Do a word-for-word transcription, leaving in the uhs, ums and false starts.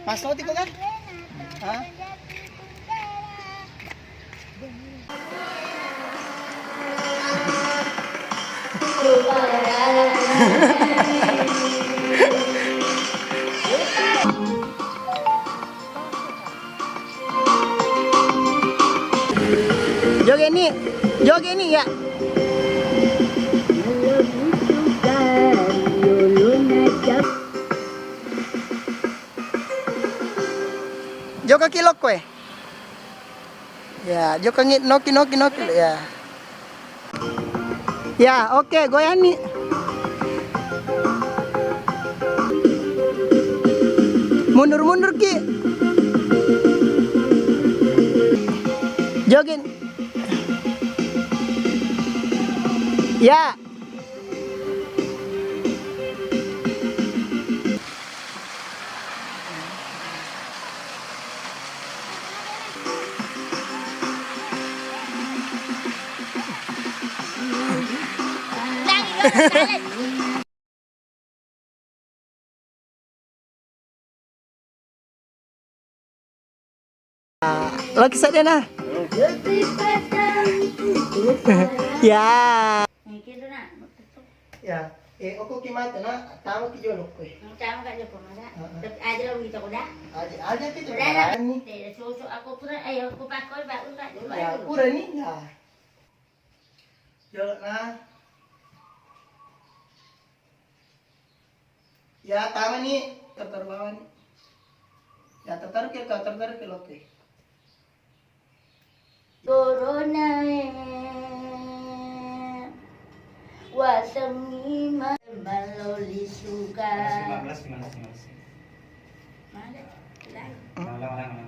Pasoti ko kan? Hah? Joget ni, joget ni ya. Jokka ki lokko e. Ya, jokka ngi-, noki, noki, noki. Ya. Ya, oke, goyang ni. Mundur, mundur ki. Joget. Ya. Loki sedde na. Ya. Ya. Eh, oko ki mate na, tama ki jolo koe. Tama ka jolo mada. Heeh. Tapi aja lo wita koda. Aja, aja ki jolo. Udah lah. Ni. Eh, susu aku pura, eh, aku pakol, baru ka jolo. Ya, pura ni ya. Jolo na. Ya, tama ni, teter bawah ni. Ya, teter ke, teter ke loke. Corona e, wasengi ma-, maloli suka. Lima belas, lima belas, lima belas. Mana? Ulang, ulang, ulang.